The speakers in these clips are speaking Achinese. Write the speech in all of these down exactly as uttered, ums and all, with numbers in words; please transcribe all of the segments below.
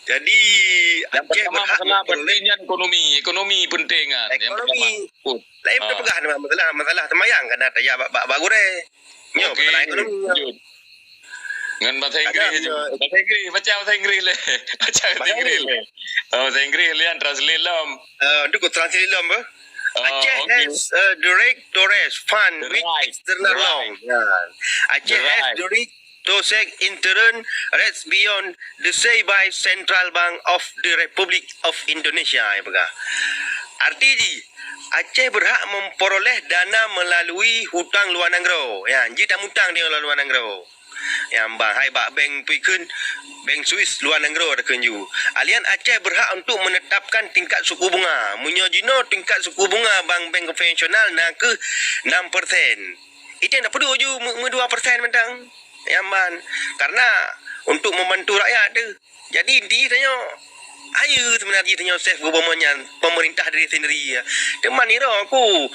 Jadi, Aceh berhak memperoleh. Yang pertama masalah berarti nyan ekonomi. Ekonomi penting kan. Ekonomi. Yang pertama. Lain peugah masalah, masalah seumayang kan ada ya bak, bak, bak gurée. Nyoe masalah ekonomi. Lanjut. Ngon bahasa Inggris. Bahasa Inggris, baca bahasa Inggris lé. Baca bahasa Inggris lé. Oh, bahasa Inggris lé, translate lom. Eh, tu ku translate lom, bah. Oh, Aceh has a direct tourist fund with external loan. Ya. Aceh has direct to seek intern rates beyond the say by Central Bank of the Republic of Indonesia, ya peugah. Arti jih, Aceh berhak memperoleh dana melalui hutang luar nanggroe. Ya, ji tamutang di luar nanggroe. Nyang ban hai bak bank pikheun, bank Swiss luar nanggroe takheun ju. Alian Aceh berhak untuk menetapkan tingkat suku bunga. Meunyoe jinoe tingkat suku bunga bank-bank konvensional na keuh enam persen. Itu yang tak perlu ju me-, me dua persen mantong. Nyang ban. Karena untuk membantu rakyat tu. Jadi inti tanyoe, ayu sebenarnya tanyoe self government nyan pemerintah diri sendiri ya. Teuma niro aku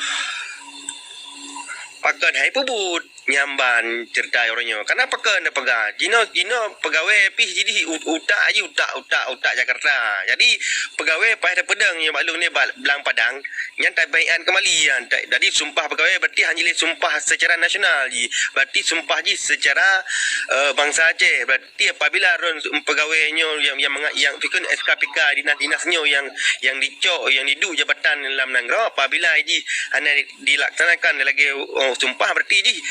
pakon hai peubuet. Nyang ban cerita uroe nyoe. Kana pakon na peugah. Jinoe, jinoe pegawai pih jidih u-, utak aji utak, utak, utak Jakarta. Jadi pegawai paih tapeudong nyang bak lôn ni bak Blang Padang, nyan tabaikan kembali nyan. Ta-, jadi sumpah pegawai berarti hanya lé sumpah secara nasional ji. Berarti sumpah ji secara, eh, bangsa Aceh. Berarti apabila ron pegawai nyoe yang, yang manga-, yang pikun S K P K dinas-dinas nyoe yang, yang dicok, yang diduek jabatan lam nanggroe, apabila ji hana dilaksanakan lagée, oh, sumpah berarti jih.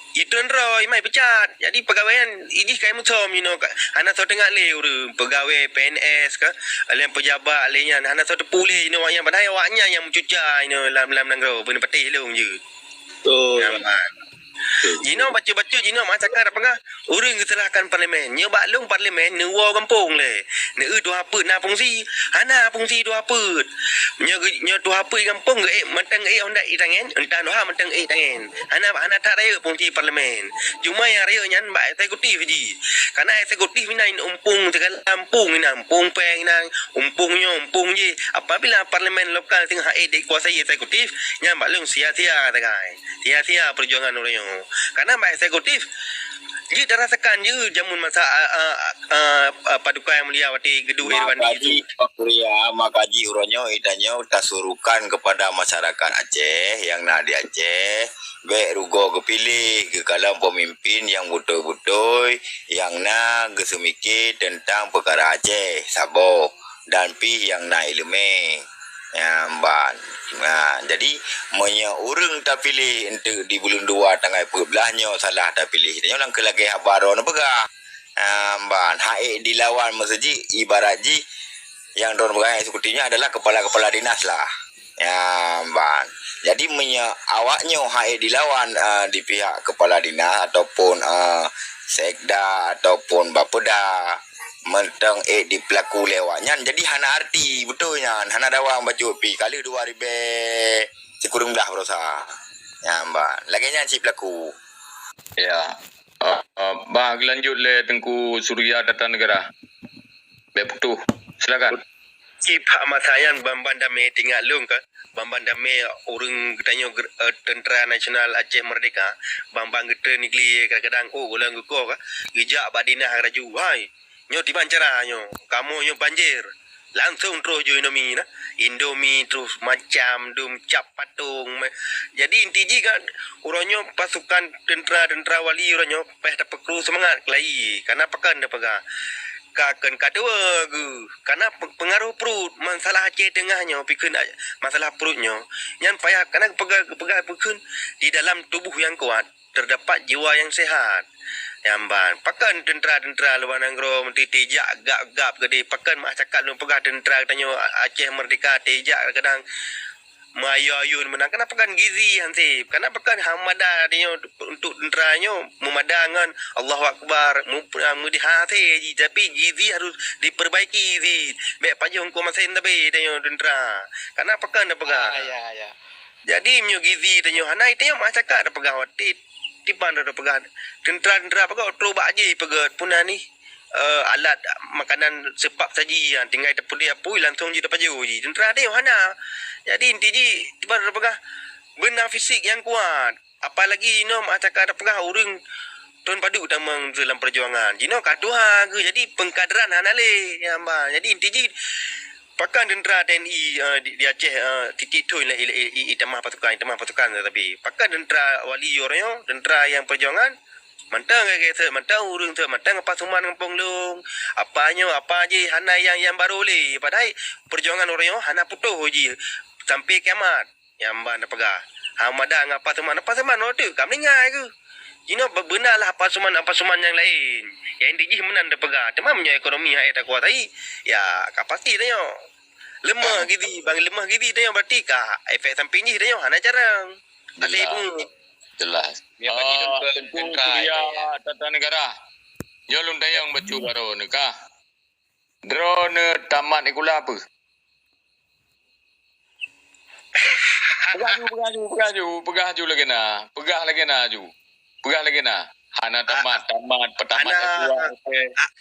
Itu nroe imai pecat. Jadi pegawai nyan idih kai musom inoe ka, hana soe teuingat lé ureuëng pegawai P N S ka, lain pejabat lé nyan hana soe teupeu lé inoe awaknyan padahai awaknyan nyang meucuca inoe lam, lam nanggroe beuneupatéh lôn jeuet. Betul. Nyaman. Jinoe bacut-bacut jinoe masyarakat peugah ureuëng geusalahkan parlemen. Nyoe bak lôn parlemen neuwoe gampông lé. Neu tuha peuet na fungsi? Hana fungsi tuha peuet. Nyoe geu-, nyoe tuha peuet gampông geuék mantong ék honda i tangen, entah tuha mantong ék tangen. Hana, hana that rayeuk fungsi parlemen. Cuma nyang rayeuk nyan bak eksekutif ji. Karena eksekutif inan umpung segala umpung inan, umpung péng inan, umpung nyoe, umpung jih. Apabila parlemen lokal teungoh ék dikuasai eksekutif, nyan bak lôn sia-sia sagai. Sia-sia perjuangan ureuëng nyoe. Karena bak eksekutif, jeuet dirasakan jeuet jameun masa, a, a, a, a, Paduka Yang Mulia watée geuduek Irfandi. Maka jih, Pak Surya, maka jih uroe nyoe, itanyoe tasurukan kepada masyarakat Aceh yang na di Aceh, bék rugoe geupiléh geukalon pemimpin yang beutôi-beutôi yang na geuseumiké teuntang peukara Aceh saboh dan pih yang na iéleumé. Nyan ban. Nah, jadi meunyoe ureuëng tapiléh eunteuk di buleuen dua tanggai peuet blaih nyoe salah tapiléh, tanyoe nyang keu lagée haba droeneuh peugah. Nyan ban, hak ék dilawan meuseuji ibarat jih nyang droeneuh peugah eksekutif nyan adalah kepala-kepala dinas lah. Nyan ban. Jadi meunyoe awak nyoe hak ék dilawan, eh, di pihak kepala dinas ataupun, eh, sekda ataupun bapeda, mantong ék dipeulaku lé awaknyan, jadi hana arti beutôi nyan, hana dawang bacut pih. Ka lheueh dua ribée sikureueng blaih baroesa. Nyan ban. Lagée nyan cit peulaku. Ya. Uh, uh, bah geulanjut lé Teungku Surya Tata Negara. Bék putôh. Silakan. Cit bak masa nyan ban-ban damé teuingat lôn ka. Ban-ban damé ureuëng geutanyoe ger-, eh, Tentera Nasional Aceh Merdeka, ban-ban geutrön igli kadang-kadang, oh, gohlom geukoh ka, geujak bak dinas laju, "Hai, nyoe tiban cara nyoe, kamoe nyoe banjir." Langsung troh ju Indomie na. Indomie troh macam dum cap patong. Jadi inti jih kan, uroe nyoe pasukan tentera-tentera wali uroe nyoe paih tapeukru seumangat keulayi. Kana pakon tapeugah. Ka kön ka tuwo geuh. Kana pe-, peungaroh pruet, masalah Aceh Teungoh nyoe, pikheun a-, masalah pruet nyoe. Nyan payah, kana peugah, peugah, pikheun di dalam tuboh nyang kuat terdapat jiwa nyang sehat. Nyan ban, pakon tentera-tentera luwa nanggroe meuteuti jak gab-gab keudeh, pakon mak cakap lôn peugah tentera geutanyoe Aceh Merdeka tijak kadang meuayun-ayun meunan. Kenapa kan gizi hansip? Kenapa kan hamada tanyoe untuk tentera nyoe meumada ngon Allahu Akbar, mu-, meudeh hasé jih, tapi gizi harus diperbaiki jih. Bék pajoh ko masen tabe tanyoe tentera. Kenapa kan dah peugah? Ah, ya, ya. Jadi meunyoe gizi tanyoe hana, tanyoe mak cakap dah peugah watèe tiban dah peugah. Tentera-tentera peugah trok bak jih peugah puna ni. Eh, alat makanan seupap saji, ha, tinggai tapeudeh apui langsung jih tapajoh jih. Tentera deh hana. Jadi inti jih tiban dah peugah beuna fisik nyang kuat. Apalagi inoe mak cakap dah peugah ureueng Lôn padub tamong lam peujuangan. Jinoe ka tuha geuh, jadi peungkaderan hana lé, ya, bah. Jadi inti jih, pakon teuntra T N I, eh, di, di Aceh, eh, titik thon lé, i, i, i, itamah pasukan, itamah pasukan, tapi pakon teuntra wali uroe nyoe, teuntra nyang peujuangan, mantong gét-gét, mantong ureueng, mantong Apa Suman gampông lôn, apa nyoe, apa jih, hana nyang, nyang barô lé. Padahai peujuangan uroe nyoe hana putôh jih sampai kiamat. Nyang ban tapeugah, "Ha, mada ngon Apa Suman, Apa Suman nyoe teuk ka meuninggai keuh." Jinoe be-, beuna lah Apa Suman, Apa Suman nyang laén. Nyang inti jih meunan tapeugah. Teuma meunyoe ekonomi hana takuasai, ya, ka pasti tanyoe. Leumah gizi, bang, leumah gizi tanyoe, berarti ka efek samping jih tanyoe hana carông. Até Jelas. Ibu. Jelas. Biar bagi Ah, lôn Teungku teuka Surya ya. Tata Negara. Nyoe lôn tanyong bacut baroe nyoe kah. Droeneuh tamat sikula peue? Peugah ju, peugah ju, peugah ju, peugah ju lagèe na. Peugah lagèe na ju. Peugah lagèe na. Hana tamat, tamat, petamat Hana, S dua, oke. a-,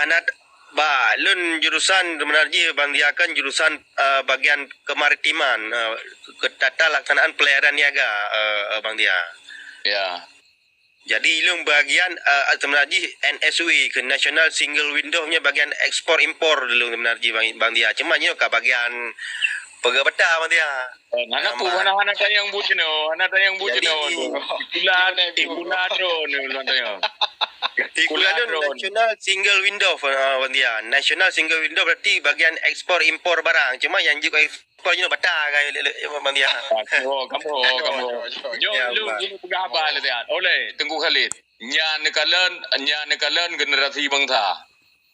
hana t-, bah, lôn jurusan sebenarnya Bang Dia kan jurusan, eh, bagian kemaritiman, eh, ke-, tata laksanaan pelayaran niaga, eh, eh, Bang Dia. Ya. Jadi, ilôn bagian, eh, sebenarnya jih N S W ke National Single Window nya bagian ekspor impor dulu sebenarnya jih Bang, Bang Dia. Cuma nyoe ka bagian peugah beta Bang Dia. Eh, hana Nama. Pu, hana, hana tayang bu jinoe, hana tayang bu Jadi, jinoe. Di, Pula, di, di, pula droeneuh, Bang Dia. Di Pula Kuala Lumpur droeneuh. National Single Window, eh, Bang Dia. National Single Window berarti bagian ekspor impor barang. Cuma yang jih ekspor jinoe beta kan, le, le, Bang Dia. Kamoe, kamoe, kamoe. Jom, Ya, jom, Bang. Jom peugah haba lé siat. Oleh Teungku Khalid. Nyan neukalon, nyan neukalon generasi bangsa.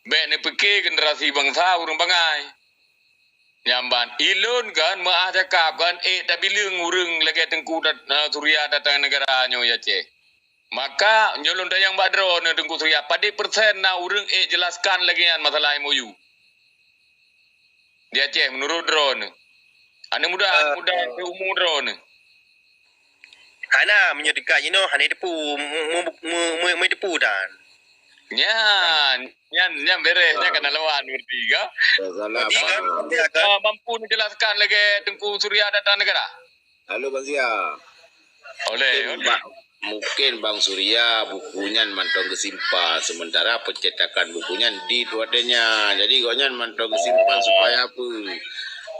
Bèk neupike generasi bangsa ureueng bangai. Nyan ban ilôn kan meu'ah cakap kan, ék tabileueng ureueng lagèe Teungku Dat-, eh, Surya Tata Negara nyoe ya Aceh. Maka nyoe lôn tanyong bak droeneuh Teungku Surya, padé persen na ureueng ék jelaskan lagèe nyan masalah M O U? Di Aceh, menurut droeneuh. Aneuk muda, aneuk muda Eh. Seumur droeneuh. Hana, meunyoe teuka jinoe, hana teupeu, mu-, mu-, mu-, mu-, mu-, teupeu dan. Nyan, nyan, nyan beres, nyan Ah. kena lawan berarti, ka? Salah Berarti kan, faham. Dia kan? Ah, mampu menjelaskan lagèe Teungku Surya Tata Negara? Halo, Bang Zia. Oleh, Mungkin oleh. Ba-, mungkin Bang Surya buku nyan mantong geusimpan, sementara pencetakan buku nyan di tuatenya. Jadi, gobnyan mantong geusimpan Oh. supaya apa?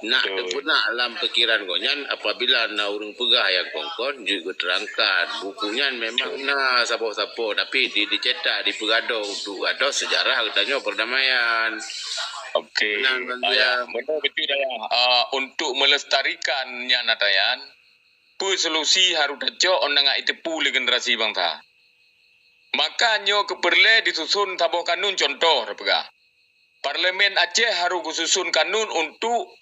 Nak Betul. teupeunak lam pikiran gobnyan, apabila na ureueng peugah nyang kon-kon, jeuet geuterangkan. Buku nyan memang Betul. na saboh-saboh, tapi di, dicetak, dipeugadôh untuk gadôh sejarah geutanyoe perdamaian. Okey. Meunan, Bang Dayah. Zia. Betul, betul, Dayah. Ah, untuk melestarikan nyan ata nyan, peue solusi harôh tacok 'oh na geuteupeue lé generasi bangsa. Maka nyoe keupeureulee disusun saboh kanun, contoh tapeugah. Parlemen Aceh harôh geususun kanun untuk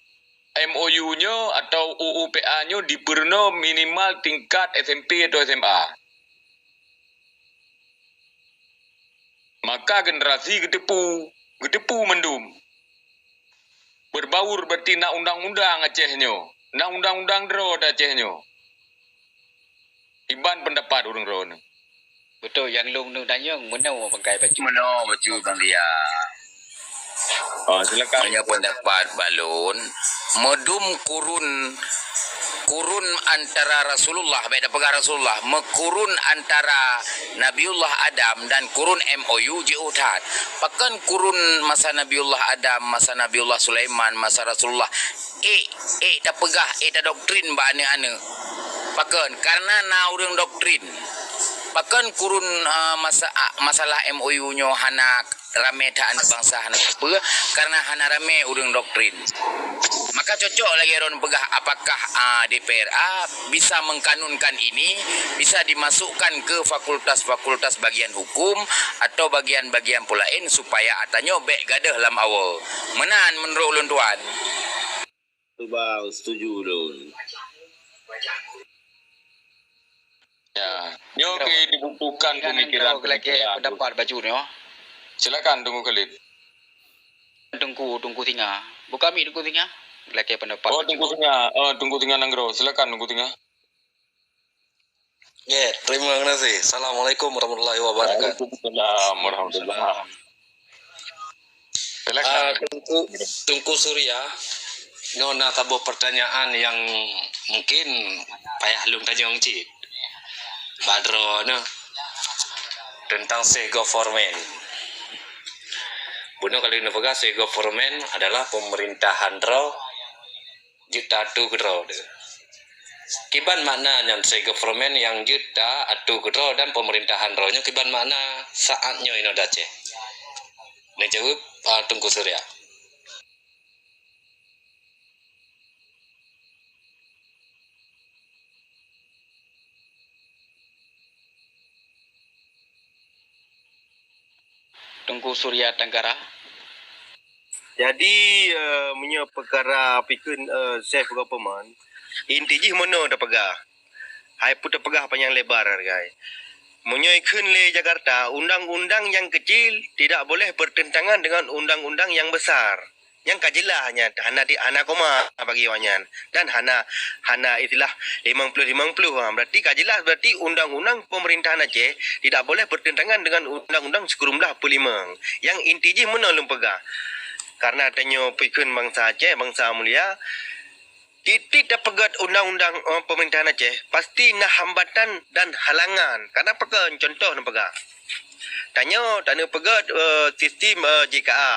M O U nyoe atau U U P A nyoe dipeurunoe minimal tingkat S M P atau S M A. Maka generasi geuteupeue, geuteupeue mandum. Beurbaur berarti na undang-undang Aceh nyoe, na undang-undang droe di Aceh nyoe. Iban pendapat ureueng droeneuh. Beutôi, nyang lôn neuk tanyong meunoe bangkai bacut. Meunoe bacut, Bang Lia. Oh, silakan. Meunyoe pendapat bak lôn, meudum kurun, kurun antara Rasulullah, bèk tapeugah Rasulullah, meukurun antara Nabiullah Adam dan kurun M O U jiôh that. Pakon kurun masa Nabiullah Adam, masa Nabiullah Sulaiman, masa Rasulullah, ék, ék tapeugah, ék tadoktrin bak aneuk-aneuk. Pakon? Karena na ureueng doktrin. Pakon kurun, eh, masa-, ah, masalah M O U nyoe hana ramé that aneuk bansa hana peue, karena hana ramé ureueng doktrin. Maka cocok lagèe droeneuh peugah, apakah, ah, D P R A bisa mengkanunkan ini, bisa dimasukkan ke fakultas-fakultas bagian hukum atau bagian-bagian pulaén supaya ata nyoe bèk gadôh lam awoe. Meunan meunurot ulôn tuan. Tu bang, setuju lôn. Ya, nyoe ke dibutuhkan pemikiran, pemikiran. Pendapat bacut nyoe. Silakan Teungku Khalid. Teungku, Teungku Singa. Buka mic Teungku Singa. Lakèe pendapat. Oh, Teungku Singa. Oh, Teungku Singa Nanggroe. Silakan Teungku Singa. Ya, terima kasih. Assalamualaikum warahmatullahi wabarakatuh. Waalaikumsalam warahmatullahi. Silakan. Ah, Teungku, Teungku Surya, nyoe na saboh pertanyaan nyang mungkin payah lôn tanyong cit. Bak droeneuh. teuntang self government. Bunoe ka lheueh neupeugah self government adalah peumeurintahan droe jeuet teuatoe keudroe. Kiban makna nyan self government nyang jeuet teuatoe keudroe dan peumeurintahan droe nyoe kiban makna saat nyoe inoe di Aceh? Neujaweueb, ah, Teungku Surya. Teungku Surya Tanggara. Jadi, eh, meunyoe peukara pikheun, eh, self government, inti jih meunoe tapeugah. Hai peue tapeugah panyang lebar, hai. Meunyoe ikheun lé Jakarta, undang-undang yang kecil tidak boleh bertentangan dengan undang-undang yang besar. Nyang ka jeulaih nyan, hana di, hana koma bagi awak nyan. Dan hana, hana istilah limong ploh limong ploh. Ha, berarti ka jeulaih, berarti undang-undang pemerintahan Aceh tidak boleh bertentangan dengan undang-undang sikureueng blah peuet limong. Nyang inti jih meunoe lôn peugah. Karena tanyoe pikheun bansa Aceh, bansa mulia, tiep-tiep tapeugét undang-undang, eh, pemerintahan Aceh, pasti na hambatan dan halangan. Karena pakon, contoh neupeugah. Tanyoe, tanyoe peugét, eh, sistem, eh, J K A.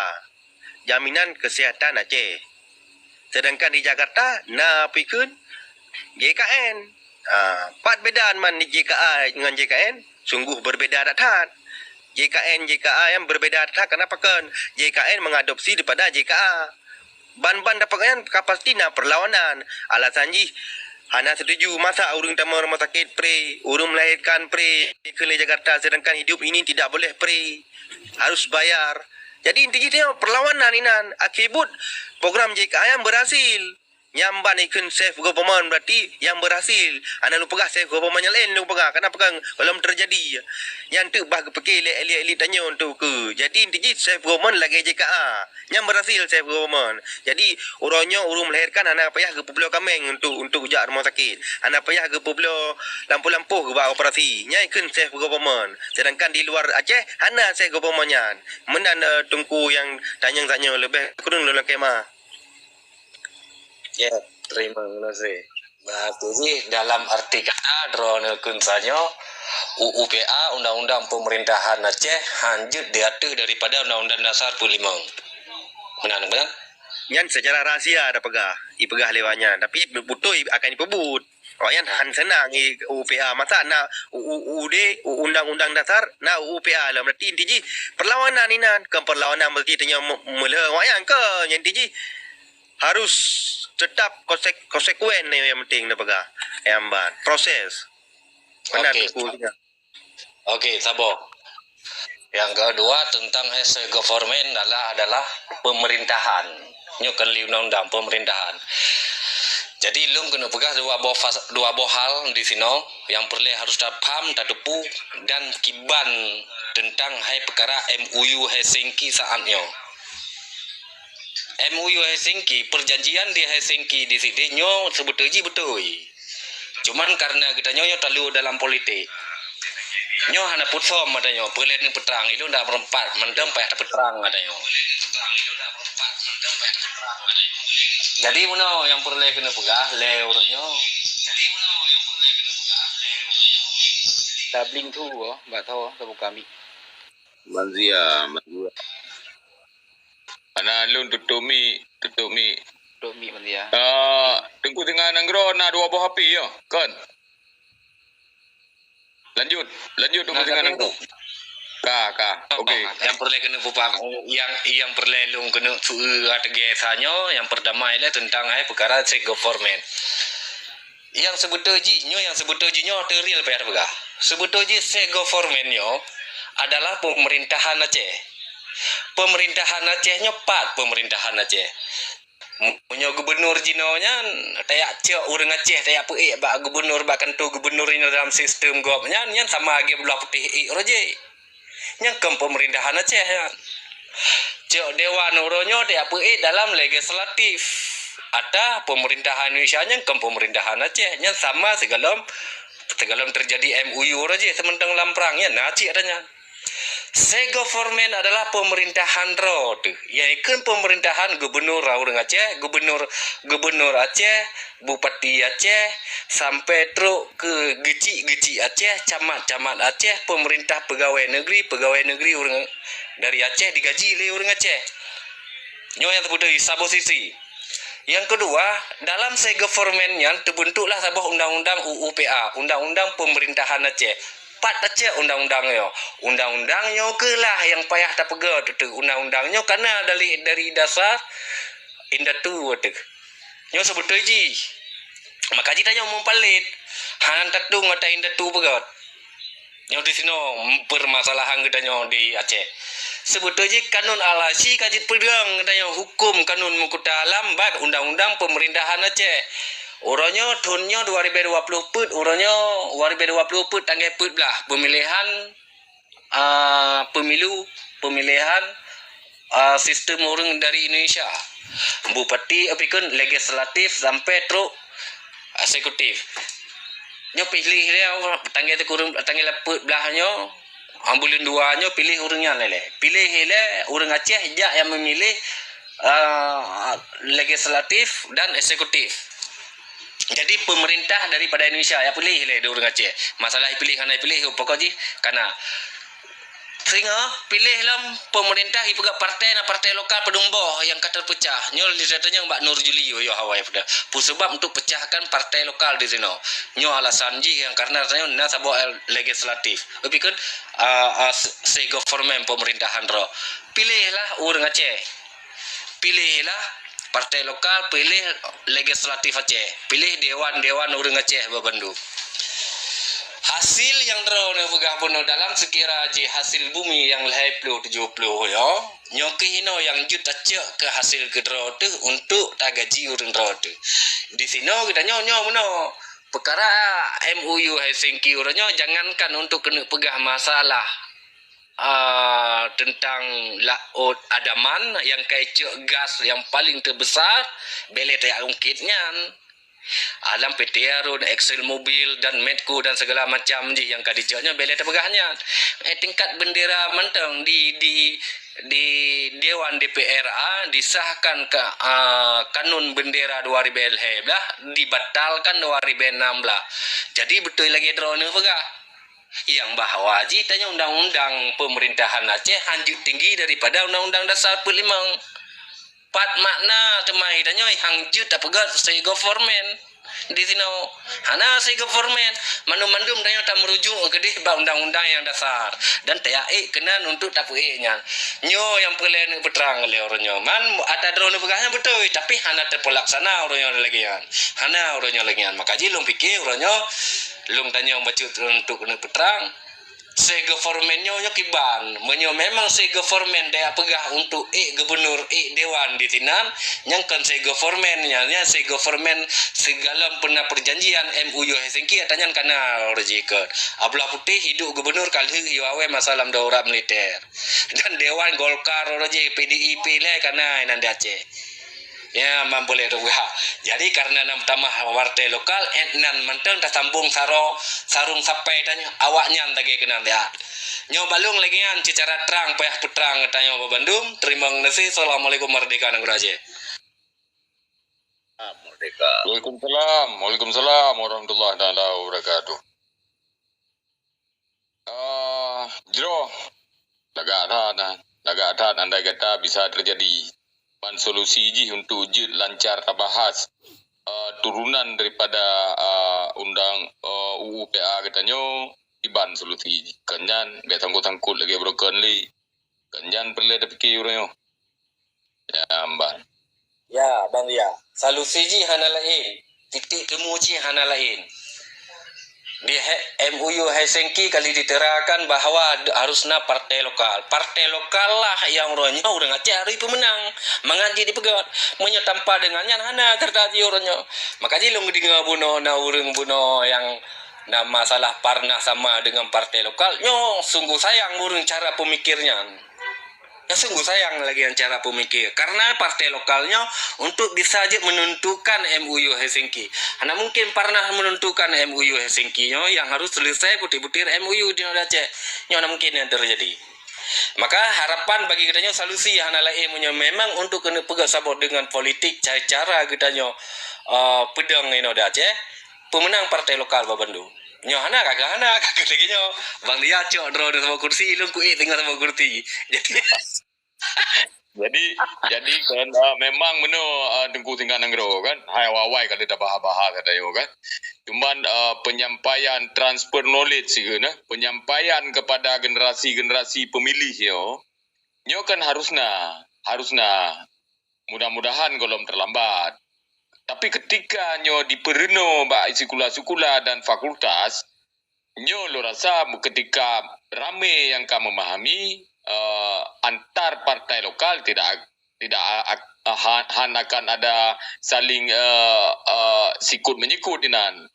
Jaminan Kesihatan Aceh. Sedangkan di Jakarta na pikheun J K N. Ha, pat beda man J K A ngon J K N? Sungguh berbeda that-that. J K N, J K A yang berbeda that-that. Kenapa kan J K N mengadopsi daripada J K A? Ban-ban dapat nyan ka pasti na perlawanan. Alasan jih hana setuju masa ureuëng tamong rumah sakit free, ureuëng melahirkan free, ke Jakarta sedangkan hidup ini tidak boleh free. Harus bayar. Jadi inti jih nyoe perlawanan inan. Akhé buet program J K A yang berhasil. Nyang ban ikheun self government berarti yang berhasil. Hana lôn peugah self government nyang laén lôn peugah. Kenapa kan belum terjadi? Nyan teuk bah geupike lé elit-elit tanyoe untuk ke. Jadi inti jih self government lagée J K A. Nyang berhasil self government. Jadi uroe nyoe ureuëng melahirkan hana payah geupeubloe kaméng untuk, untuk jak rumah sakit. Hana payah geupeubloe lampôh-lampôh geubak operasi. Nyan ikheun self government. Sedangkan di luar Aceh hana self government nyan. Meunan, eh, Teungku nyang tanyong saat nyoe leubeh kureueng lôn lakée meu'ah. Ya, terima kasih. Berarti jih dalam arti kata droeneuh kheun saat nyoe, U U P A, Undang-Undang Pemerintahan Aceh, hanjeuet diateueh daripada Undang-Undang Dasar peuet limong. Meunan, meunan? Nyan secara rahasia tapeugah, ipeugah lé awak nyan, tapi beutôi akan ipeubuet. Awak nyan han seunang i U U P A. Masa na U U U D, Undang-Undang Dasar, na U U P A lom. Berarti inti jih perlawanan inan, kon perlawanan berarti tanyoe me-, meulheueh awak nyan ke. Nyang inti jih harus tetap konsek-, konsekuen ni yang penting dia pegang. Yang ban proses. Benar. Okey. Teungku. Okey, sabar. Yang kedua tentang hasil government adalah, adalah pemerintahan. Nyoe kan li undang-undang pemerintahan. Jadi lôn keuneuk peugah dua boh fas-, dua boh hal di sinoe yang peureulée harus tapaham, tateupeue dan kiban tentang hai peukara M O U Helsinki saat nyoe. M O U Helsinki, perjanjian di Helsinki di sideh nyoe seubeutôi jih beutôi. Cuman karena geutanyoe nyoe talu dalam politik. Nyoe hana peusom ata nyoe, peureulée neupeutrang, ilôn dak meureupat mantong payah tapeutrang ata nyoe. Jadi meunoe nyang peureulée keuneuk peugah lé ureuëng nyoe. Tabling tu, oh, bak tho, tabuka mic. Manzia, manzia. Ana lôn tutup mic, tutup mic. Tutup mic, manzia. Ah, Teungku Singa Nanggroe na dua boh H P ya, kan? Lanjut, lanjut Teungku Singa Nanggroe. Ka, ka. Okey. Yang peureulée keuneuk peupaham, yang, yang peureulée lôn keuneuk sue teuge sanyoe, yang pertama ialah tentang hai peukara self government. Nyang seubeutôi jih nyoe, nyang seubeutôi jih nyoe teuh real payah tapeugah. Seubeutôi jih self government nyoe adalah pemerintahan Aceh. Pemerintahan Aceh nyoe pat pemerintahan Aceh. Meunyoe gubernur jinoe nyan, tajak cok ureuëng Aceh, tajak peuék bak gubernur, bak kantô gubernur nyoe dalam sistem gob nyan, nyan sama lagée blah putéh ék uroe jih. Nyan kon pemerintahan Aceh nyan. Cok dewan uroe nyoe tajak peuék dalam legislatif. Ata pemerintahan Indonesia nyan kon pemerintahan Aceh. Nyan sama sigohlom, sigohlom terjadi M O U uroe jih, seumantong lam prang nyan, na cit ata nyan. Sego formen adalah pemerintahan droe teuh. Nyang ikheun pemerintahan gubernur ureuëng Aceh, gubernur, gubernur Aceh, bupati Aceh, sampai trok keu geuchik-geuchik Aceh, camat-camat Aceh, pemerintah pegawai negeri, pegawai negeri ureuëng dari Aceh digaji lé ureuëng Aceh. Nyoe nyang teupeuteuh saboh sisi. Nyang keudua, dalam sego formen nyan teubeuntuklah saboh undang-undang U U P A, Undang-Undang Pemerintahan Aceh. Pat tacok undang-undang nyoe. Undang-undang nyoe keuh lah nyang payah tapeugöt teuh. Undang-undang nyoe kana dari, dari dasar indatu teuh. Nyoe seubeutôi jih. Maka jih tanyoe mupalet. Hana tatueng ata indatu peugöt. Nyoe di sinoe permasalahan geutanyoe di Aceh. Seubeutôi jih kanun Al-Ashi ka jeuet peudong geutanyoe huköm kanun meukuta alam bak undang-undang pemerintahan Aceh. Uroe nyoe, thon nyoe dua ribu dua puluh peuet, uroe nyoe dua ribu dua puluh peuet tanggai peuet blah, pemilihan, ah, pemilu, pemilihan, ah, sistem ureuëng dari Indonesia. Bupati, apa ikheun, legislatif sampai trok eksekutif. Nyoe piléh lé, tanggai teukureueng, tanggai peuet blah nyoe, ah, buleuen dua nyoe piléh ureuëng nyan lé. Piléh lé ureuëng Aceh jak nyang memilih, ah, legislatif dan eksekutif. Jadi, pemerintah daripada Indonesia nyang piléh lé di ureuëng Aceh. Masalah piléh hana piléh, pokok jih kana. Singoh piléh lom pemerintah ipeugah partai, na partai lokal padum boh nyang ka terpecah. Nyoe lé tanyong bak Nur Juli, yoh awai peugah. Peue sabab untuk pecahkan partai lokal di sinoe? Nyoe alasan jih nyang karena tanyong na saboh legislatif. Tapi kan, ah, ah, se-, sego formen pemerintahan droe. Piléhlah ureuëng Aceh. Piléhlah partai lokal, piléh legislatif Aceh, piléh dewan-dewan ureuëng Aceh bak bandum. Hasil nyang droeneuh peugah bunoe dalam seukira jih hasil bumi nyang lhée ploh tujoh ploh nyoe, nyoe keuh inoe nyang jeuet tacok keu hasil keu droe teuh untuk tagaji ureuëng droe teuh. Di sinoe geutanyoe nyoe meunoe, peukara M O U Helsinki uroe nyoe jangankan untuk keuneuk peugah masalah ah, teuntang Laôt Andaman nyang ka icok gas nyang paleng teubesar, bèk lé taungkét nyan. Alam P T Arun, ExxonMobil dan Medco dan segala macam jih nyang ka dicok nyan bèk lé tapeugah nyan. Eh, tingkat bendera mantong di, di, di Dewan D P R A disahkan ka, ah, kanun bendera dua ribu lhée blah, dibatalkan dua ribu enam blah. Jadi beutôi lagée droeneuh peugah. Nyang bahwa jih tanyoe undang-undang pemerintahan Aceh hanjeuet tinggi daripada undang-undang dasar peuet limong. Pat makna teuma tanyoe hanjeuet tapeugah sego formen di sinoe. Hana sego formen, mandum-mandum tanyoe tameurujuk keudeh bak undang-undang nyang dasar dan tayaék keunan untuk tapeuék nyan. Nyoe nyang peureulée neupeutrang lé uroe nyoe. Man ata droeneuh peugah nyan beutôi, tapi hana teupelaksana uroe nyoe lagée nyan. Hana uroe nyoe lagée nyan. Maka jih lôn pike uroe nyoe lôn tanyong bacut untuk neupeutrang. Sego formen nyoe, nyoe kiban. Meunyoe memang sego formen daya peugah untuk ék gubernur, ék dewan di sinan, nyang kon sego formen nyan, nyan sego formen sigohlom peuna perjanjian M O U Helsinki, ata nyan kana uroe jih ikot. Abdullah Putih hidup gubernur ka lheueh yoh awai masa lam daurat militer. Dan dewan Golkar uroe jih P D I P lé kana inan di Aceh. Ya, man boleh ruwah. Jadi, karena na meutamah partai lokal, eh, nan mantong tasambong saro, sarong sapai tanyoe, awak nyan lagée keunan lihat. Nyoe balong lagée nyan secara terang payah peutrang tanyoe bak bandum. Terima kasih. Assalamualaikum, Merdeka Negara Aceh. Merdeka. Waalaikumsalam. Waalaikumsalam warahmatullahi taala wabarakatuh. Ah, jroh. Lagak that, nah. Lagak that andai kata bisa terjadi. Man solusi jih untuk jeuet lancar tabahas, ah, turunan daripada, ah, undang, ah, U U P A geutanyoe, iban solusi jih. Kon nyan, bèk sangkut-sangkut lagèe broken lé. Kon nyan peureulèe tapike uroe nyoe. Ya, Mbah. Ya, Bang Ria. Solusi jih hana laén. Titik temu jih hana laén. Di He-, M O U Helsinki kali diterakan bahwa d-, harus na partai lokal. Partai lokal lah nyang uroe nyoe ureueng Aceh harus peumeunang. Mangat jih dipeugöt. Meunyoe tanpa deungon nyan hana ceurita jih uroe nyoe. Maka jih lôn geudeungö bunoe na ureueng bunoe nyang na masalah parna sama deungon partai lokal. Nyoe sungguh sayang ureueng cara peumikir nyan. Ya, sungguh sayang lagèe nyan cara peumikir. Karena partai lokal nyoe untuk bisa jeuet menentukan M O U Helsinki. Hana mungkin parna menentukan M O U Helsinki nyoe yang harus selesai butir-butir M O U di Aceh. Nyoe hana mungkin nyan teujadi. Maka harapan bagi geutanyoe solusi hana laén meunyoe memang untuk keuneuk peugah saboh deungon politik cara-cara geutanyoe, eh, peudong inoe di Aceh, peumeunang partai lokal babandum. Nyoe hana ka hana ka lagée nyoe. Bang Dia cok droe saboh kursi, lôn kuék teungoh saboh kursi. Jadi Jadi, jadi kan, ah, memang meunoe, ah, Teungku Singa Nanggroe kan, hai awai-awai ka lheueh tabahas-bahas geutanyoe kan. Cuman, ah, penyampaian transfer knowledge sigeuna, penyampaian kepada generasi-generasi pemilih nyoe, nyoe kan harus na, harus na. Mudah-mudahan golom terlambat. Tapi ketika nyoe dipeureunoe bak sikula-sikula dan fakultas, nyoe lôn rasa ketika ramé nyang ka memahami, eh, antar partai lokal tidak, tidak a-, a-, han, han akan ada saling, eh, eh, sikut menyikut inan.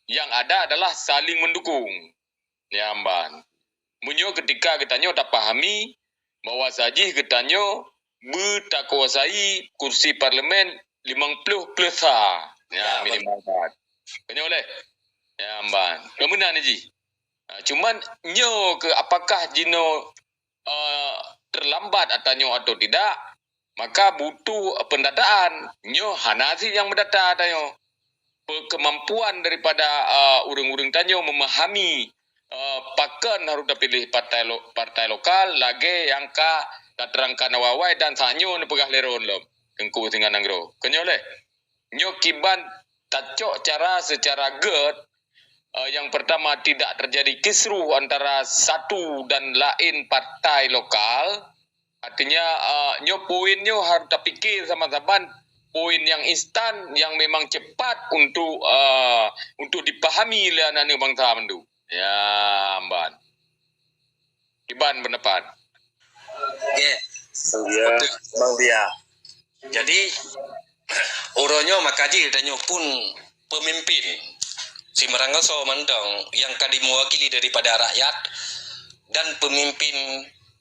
Yang ada adalah saling mendukung. Nyan ban. Meunyoe ketika geutanyoe tapahami bahwa sajih geutanyoe beutakuasai kursi parlemen limong ploh plus ha. Ya, ya, minimal that. Keunyoe leh. Ya, ban. Kemeunan jih. Ha, cuman nyoe ke apakah jinoe, eh, terlambat atanyoe atau tidak? Maka butuh pendataan. Nyoe hana cit nyang meudata tanyoe. Pe-, kemampuan daripada, uh, ureuëng-ureuëng tanyoe memahami, uh, pakon harus tapiléh partai lo-, partai lokal lagée nyang ka taterangkan awai-awai dan sanyoe neupeugah lé droeneuh lom, Teungku Singa Nanggroe. Keunyoe leh, nyoe kiban tacok cara secara gét, eh, yang pertama tidak terjadi kisruh antara satu dan lain partai lokal. Artinya, eh, nyoe poin nyoe harus tapikir sama-sama poin yang instan yang memang cepat untuk, eh, untuk dipahami lé aneuk bangsa mandum. Ya, ban. Kiban pendapat. Oke. Bang Dia. Bang Dia. Jadi, uroe nyoe maka jih tanyoe pun pemimpin. Simeuranggasoe mantong yang ka dimewakili daripada rakyat dan pemimpin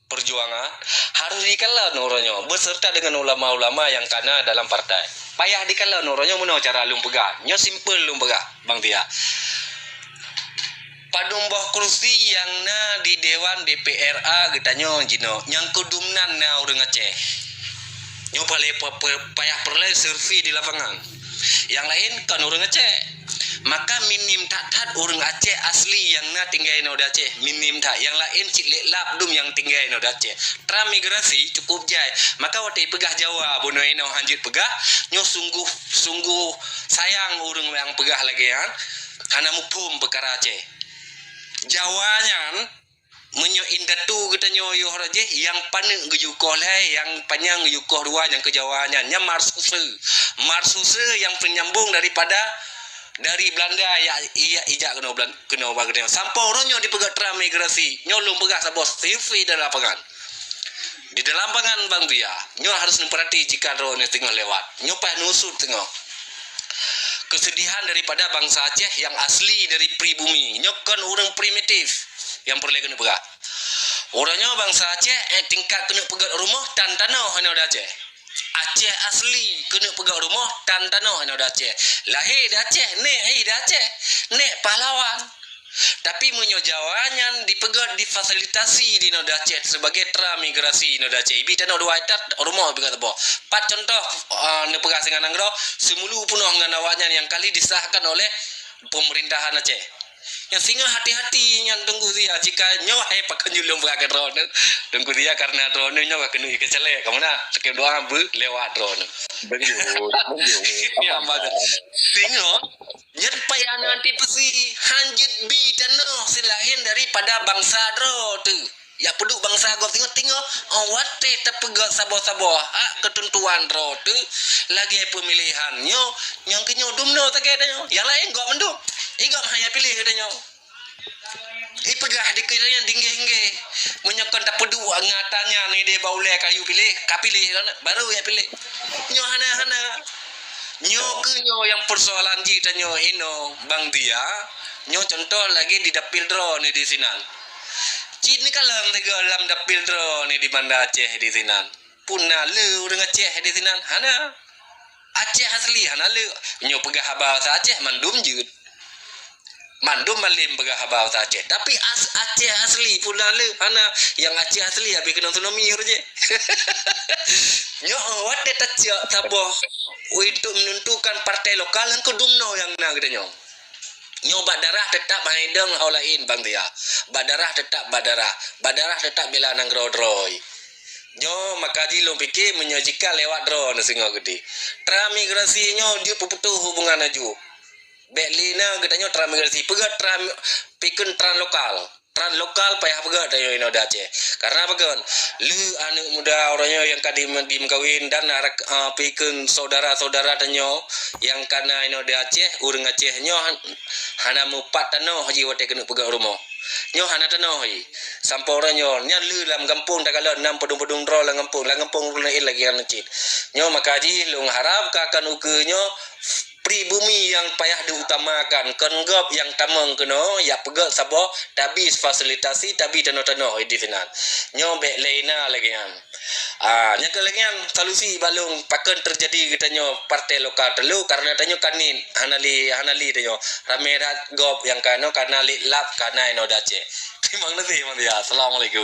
perjuangan harus dikalon uroe nyoe beserta dengan ulama-ulama yang kana dalam partai. Payah dikalon uroe nyoe meunoe cara lôn peugah. Nyoe simple lôn peugah, Bang Tia. Padum boh kursi nyang na di Dewan D P R A geutanyoe jinoe, nyang keudum nan na ureuëng Aceh. Nyoe palé pe-, pe-, payah peureulée survei di lapangan. Nyang laén kon ureuëng Aceh. Maka minim that-that ureuëng Aceh asli nyang na tinggai inoe di Aceh, minim that. Nyang laén cit lé lab dum nyang tinggai inoe di Aceh. Transmigrasi cukup jai. Maka watée peugah Jawa bunoe inoe hanjeuet peugah, nyoe sungguh, sungguh sayang ureuëng nyang peugah lagée nyan hana muphom peukara Aceh. Jawa nyan, meunyoe indatu geutanyoe yoh rajih, nyang paneuk geujukoh lhée, nyang panyang geujukoh dua, nyang keu Jawa nyan, nyan marsuse. Marsuse nyang peunyambong daripada dari Belanda ya, ya ijak keunoe Belan-, keunoe bak geutanyoe. Sampoe uroe nyoe dipeugah transmigrasi, nyoe lôn peugah saboh survei di lapangan. Di dalam pangan Bang Tia, nyoe harus neupeurati jika droeneuh teungoh lewat. Nyoe payah neusut teungoh. Kesedihan daripada bangsa Aceh yang asli dari pribumi. Nyoe kon ureuëng primitif nyang peureulée keuneuk peugah. Uroe nyoe bangsa Aceh, eh, tingkat keuneuk peugét rumoh tan tanoh hana di Aceh. Aceh asli keuneuk peugét rumoh tan tanoh hana di Aceh. Lahé di Aceh, nék hai di Aceh, nék pahlawan. Tapi meunyoe Jawa nyan dipeugét, difasilitasi di inoe di Aceh sebagai transmigrasi inoe di Aceh. Ibi tanoh dua hektar, rumoh ibi ka saboh. Pat contoh, ah, neupeugah singoh nanggroe, Seumulu peunoh ngon awaknyan nyang kali disahkan oleh pemerintahan Aceh. Nyang singoh hati-hati nyan Teungku Tia, jika nyoe hai pakon jeuet lôn peugah keu droeneuh. Teungku Tia karena droeneuh nyoe ka keuneuk ikeu caleg, kamoe na, sakém doa beu lewat droeneuh. Betul, betul. Nyang mantap. Singoh Nyan payah antisipasi, hanjeuet bi tanoh seulaén daripada bansa droe teuh. Ya peuduek bansa gob singoh-singoh, oh, watée tapeugah saboh-saboh hak keuteuntuan droe teuh lagée peumilihan nyoe, nyang keunyoe dumnoe sagai tanyoe. Nyang laén gob mandum. Igob hana piléh geutanyoe. Ipeugah dikeue nyan dinggeh-inggeh. Meunyoe kon tapeuduek ngon tanyan ideh bak ulée kayu piléh, ka piléh, baru ya piléh. Nyoe hana-hana. Nyoe keuh nyoe nyang peusoalan jih tanyoe inoe Bang Tia. Nyoe contoh lagée di dapil droeneuh di sinan. Cit neukalon teuga lam dapil droeneuh di Banda Aceh di sinan. Pun na le ureuëng Aceh di sinan? Hana. Aceh asli hana le. Nyoe peugah haba bahasa Aceh mandum jeuet. Mandum malem peugah haba bahasa Aceh. Tapi as-, Aceh asli pula le hana, nyang Aceh asli habis kena tsunami ureueng je. Nyoe watèe tacok saboh untuk menentukan partai lokal, nyan keuh dumnoe nyang na geutanyoe. Nyoe bak darah tetap hai dong hau laén bang dia. Bak darah tetap bak darah. Bak darah tetap bela nanggroe droe. Nyoe maka jih lôn pike meunyoe jika lewat droeneuh singoh geude. Transmigrasi nyoe jeuet peuputôh hubungan aju. Bèk lé na geutanyoe transmigrasi, peugah tran-, pikeun translokal. Translokal payah peugah tanyoe inoe di Aceh. Karena peugah, le aneuk muda uroe nyoe nyang ka di, dimeukawen dan arak, ah, pikeun saudara-saudara tanyoe nyang ka na inoe di Aceh, ureueng Aceh nyoe han-, hana mupat tanoh jih watèe keuneuk peugah rumoh. Nyoe hana tanoh jih. Sampoe uroe nyoe, nyan le lam gampông takalon, nam peudong-peudong droe lam gampông, lam gampông ureueng laén lagèe nyan cit. Nyoe maka jih lôn harap ka akan ukeue nyoe pribumi nyang payah diutamakan, kon gob nyang tamong keunoe, jak peugöt saboh, tabi fasilitasi, tabi tanoh-tanoh di sinan. Nyoe bèk lé na lagèe nyan. Ah, nyang keu lagèe nyan, solusi bak lôn, pakon teujadi geutanyoe partai lokal teulô, karena tanyoe kan niet, hana lé, hana lé tanyoe. Ramé that gob nyang ka inoe, ka na lé lap, ka na inoe di Aceh. Terima kasih, Maria. Assalamualaikum.